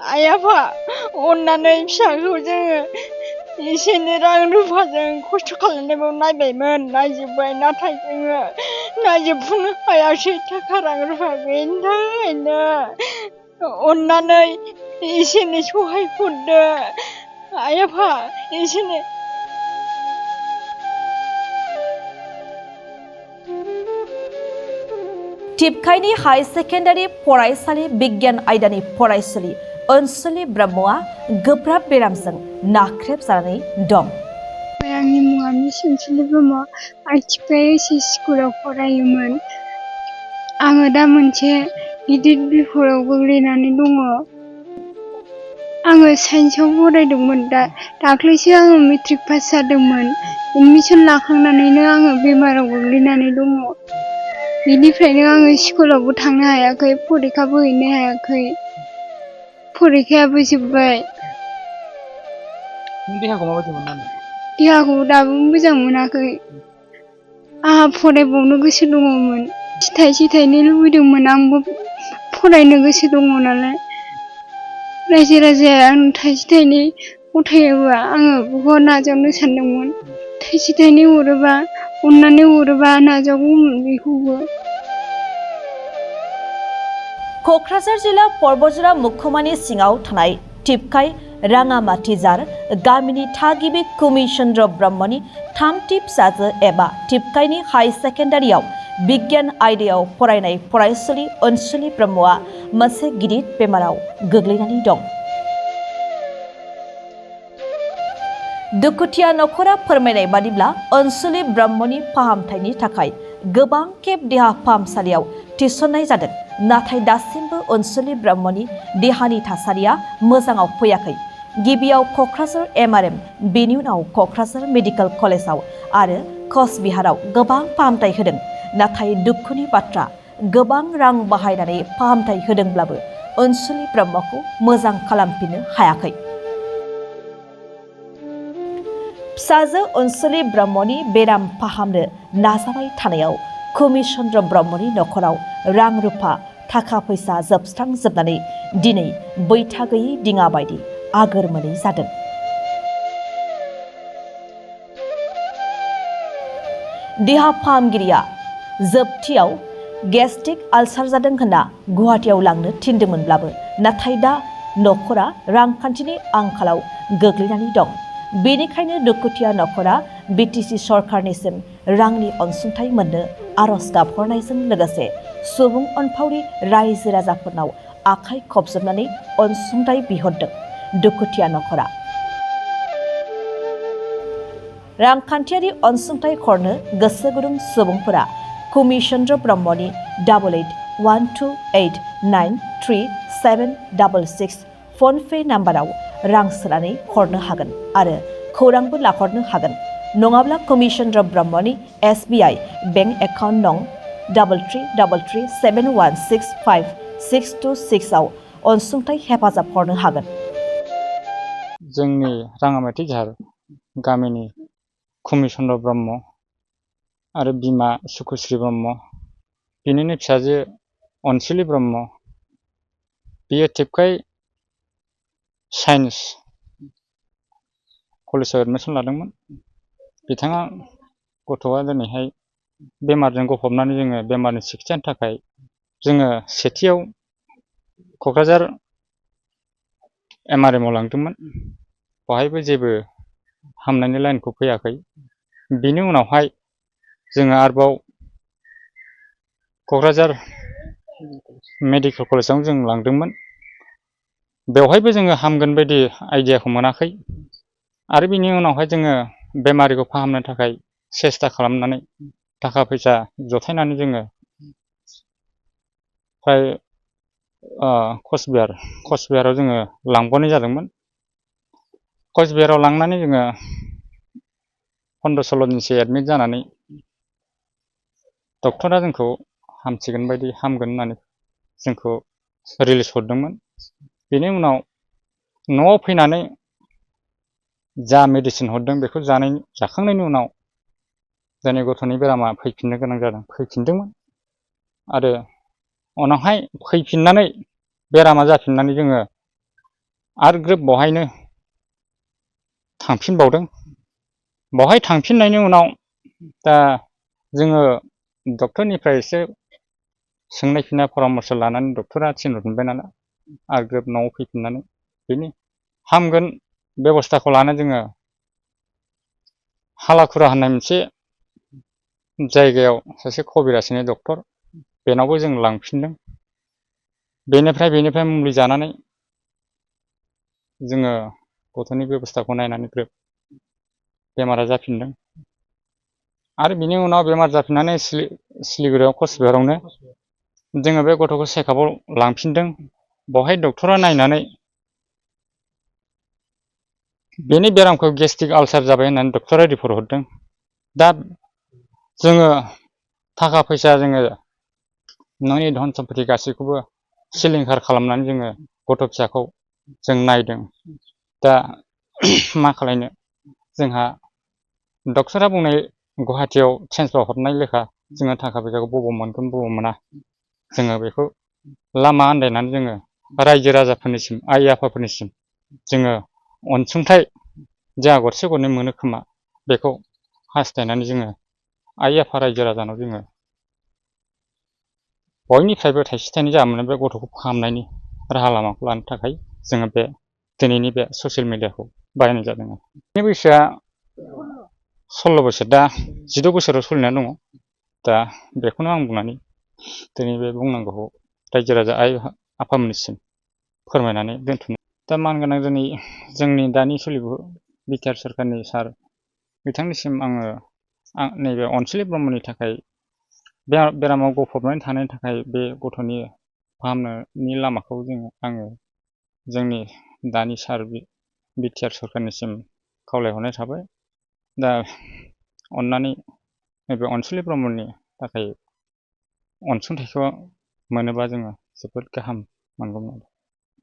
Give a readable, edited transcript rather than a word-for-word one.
आइ आफा अननानै फिसाखौ जोङो एसे एनै रां रुफाजों खस्थ' खालामनायखौ नायबायमोन नायजोब्बाय नाथाय जोङो नायजोबफुंनो हायासै थाखा रां रुफा गैयिनि थाखायनो अननानै एसे एनै सहाय हरदो आइ आफा एसे एनै टिपकाइनि हाई सेकेन्डारि फरायसालि बिगियान आयदानि फरायसुलि अनसुलि ब्रह्मआ गोब्राब बेरामजों नाख्रेबजानानै दं। आंनि मुङा मिस अनसुलि ब्रह्म। आं टिपकाइ एस.एस. स्कुलाव फरायोमोन। आङो दा मोनसे गिदिर बिपदआव गोग्लैनानै दङ। आङो साइन्सआव फरायदोंमोन। दाख्लैसो आङो मेट्रिक पास जादोंमोन। एडमिसन लाखांनानैनो आङो बेमाराव गोग्लैनानै दङ। बेनिफ्रायनो आङो स्कुलावबो थांनो हायाखै, फरिखाबो हैनो हायाखै। फरिखायाबो जोब्बाय। देहाखौ माबायदि मोनदों? देहाखौ दाबो मोजां मोनाखै। आंहा फरायबावनो गोसो दङमोन। थाइसे थाइनै लुबैदोंमोन। आंबो फरायनो गोसो दङ नालाय। रायजो राजाया आंनो थाइसे थाइनै गथायोबा आङो बेखौ नाजावनो सानदोंमोन। थाइसे थाइनै हरोबा, अननानै हरोबा नाजावगौमोन बेखौबो। क'क्राझार जिल्ला परबतजरा मुखुमानि सिङाव थानाय टिपकाइ राङामाटिजार गामिनि थागिबि कुमि चन्द्र ब्रह्मनि थामथि फिसाजो एबा टिपकाइनि हाई सेकेन्डारियाव बिगियान आयदायाव फरायनाय फरायसुलि अनसुलि ब्रह्मआ मोनसे गिदिर बेमाराव गोग्लैनानै दं। दुखुथिया नखरा फोरमायनाय बादिब्ला अनसुलि ब्रह्मनि फाहामथायनि थाखाय गोबां खेब देहा फाहामसालियाव थिसननाय जादों, नाथाय दासिमबो अनसुलि ब्रह्मनि देहानि थासारिया मोजाङाव फैयाखै। गिबियाव क'क्राझार MRM, बेनि उनाव क'क्राझार मेडिकेल कलेजाव आरो कचबिहाराव गोबां फाहामथाय होदों। नाथाय दुखुनि बाथ्रा, गोबां रां बाहायनानै फाहामथाय होदोंब्लाबो अनसुलि ब्रह्मखौ मोजां खालामफिननो हायाखै। फिसाजो अनसुलि ब्रह्मनि बेराम फाहामनो नाजाबाय थानायाव कुमि चन्द्र ब्रह्मनि नखराव रां रुफा थाखा फैसा जोबस्रांजोबनानै दिनै बैथा गैयै दिङा बायदि आगोर मोनै जादों। देहा फाहामगिरिया जोबथियाव गेस्ट्रिक आलसार जादों होनना गुवाहाटियाव लांनो थिनदोंमोनब्लाबो नाथाय दा नखरा रांखान्थिनि आंखालाव गोग्लैनानै दं। बेनिखायनो दुखुथिया नखरा BTC सरकारनिसिम रांनि अनसुंथाइ मोननो आरज गाबहरनायजों लोगोसे सुबुं अनफावरि रायजो राजाफोरनाव आखाइ खबजबनानै अनसुंथाइ बिहरदों। दुखुथिया नखरा रांखान्थियारि अनसुंथाइ हरनो गोसो गुदुं सुबुंफोरा कुमि चन्द्र ब्रह्मनि 8812893766 फनपे नाम्बाराव रां सोनानै हरनो हागोन आरो खौरांबो लाहरनो हागोन। नङाब्ला कुमि चन्द्र ब्रह्मनि SBI बेंक एकाउन्ट नं 333371652626 आव अनसुंथाइ हेफाजाब हरनो हागोन। जोंनि राङामाटिजार गामिनि कुमि चन्द्र ब्रह्म आरो बिमा सुकुश्री ब्रह्म, बिनिनो फिसाजो अनसुलि ब्रह्म, बियो टिपकाइ साइन्स कलेजाव एडमिसन लादोंमोन। बिथाङा गथ'आ दिनैहाय बेमारजों गफबनानै जोङो बेमारनि सिकित्सानि थाखाय जोङो सेथियाव क'क्राझार MRM आव लांदोंमोन। बेवहायबो जेबो हामनायनि लाइनखौ फैयाखै। बिनि उनावहाय जोङो आरोबाव क'क्राझार मेडिकेल कलेजाव जों लांदोंमोन। बेवहायबो जोङो हामगोन बायदि आइडियाखौ मोनाखै आरो बिनि उनावहाय जोङो बेमारिखौ फाहामनो थाखाय सेस्था खालामनानै थाखा फैसा जथायनानै जोङो फ्राय कचबिहाराव जोङो लांबावनाय जादोंमोन। कचबिहाराव लांनानै जोङो 15-16 दिनसो एडमिट जानानै डक्टरा जोंखौ हामसिगोन बायदि हामगोन होननानै जोंखौ रिलिज हरदोंमोन। बेनि उनाव न'आव फैनानै जा मेडिसिन हरदों बेखौ जाखांनायनि उनाव जोंनि गथ'नि बेरामा फैफिननो गोनां जादों, फैफिनदोंमोन आरो उनावहाय फैफिननानै बेरामा जाफिननानै जोङो आरो ग्रोब बहायनो थांफिनबावदों। बहाय थांफिननायनि उनाव दा जोङो डक्टरनिफ्राय एसे सोंनाय फिननाय परामर्स लानानै डक्टरा थिनहरफिनबाय नालाय आरो ग्रोब न'आव फैफिननानै बेनि हामगोन बेबस्थाखौ लानानै जोङो हालाखुरा होननाय मोनसे जायगायाव सासे कबिराजनि डक्टर बेनावबो जों लांफिनदों। बेनिफ्राय मुलि जानानै जोङो गथ'नि बेबस्थाखौ नायनानै ग्रोब बेमारा जाफिनदों। आरो बिनि उनाव बेमार जाफिननानै सिलिगुरियाव कचबिहारावनो जोङो बे गथ'खौ चेकआपआव लांफिनदों। बेवहाय डक्टरा नायनानै बेनि बेरामखौ गेस्ट्रिक आलसार जाबाय होननानै डक्टरा रिपर्ट हरदों। दा जोङो थाखा फैसा जोङो न'नि धन सम्पति गासैखौबो सिलिंखार खालामनानै जोङो गथ' फिसाखौ जों नायदों। दा मा खालायनो जोंहा डक्टरा बुंनाय गुवाहाटियाव ट्रेन्सफार हरनाय लेखा जोङो थाखा फैसाखौ बबाव मोनगोन बबाव मोना जोङो बेखौ लामा आन्दायनानै जोङो रायजो राजाफोरनिसिम आइ आफाफोरनिसिम जोङो अनसुंथाइ जा गरसे गरनै मोनो खोमा बेखौ हास्थायनानै जोङो आइ आफा रायजो राजानाव जोङो बयनिफ्रायबो थाइसे थाइनै जा मोनो बे गथ'खौ फाहामनायनि राहा लामाखौ लानो थाखाय जोङो बे दिनैनि बे ससियेल मिडियाखौ बाहायनाय जादों। बेनि बैसोआ 16 बोसोर, दा 16 बोसोराव सोलिनानै दङ। दा बेखौनो आं बुंनानै दिनै बे बुंनांगौखौ रायजो राजा आइ आफामोननिसिम फोरमायनानै दोनथ'नो। दा मानगोनां दिनै जोंनि दानि सोलिफु बिटिआर सोरखारनि सार बिथांनिसिम आङो नैबे अनसुलि ब्रह्मनि थाखाय बेरामाव गफबनानै थानायनि थाखाय बे गथ'नि फाहामनायनि लामाखौ आङो जोंनि दानि सार बिटिआर सोरखारनिसिम खावलायहरनाय थाबाय। दा अननानै नैबे अनसुलि ब्रह्मनि थाखाय अनसुंथाइखौ मोनोबा जोङो जोबोद गाहाम मोनगौमोन।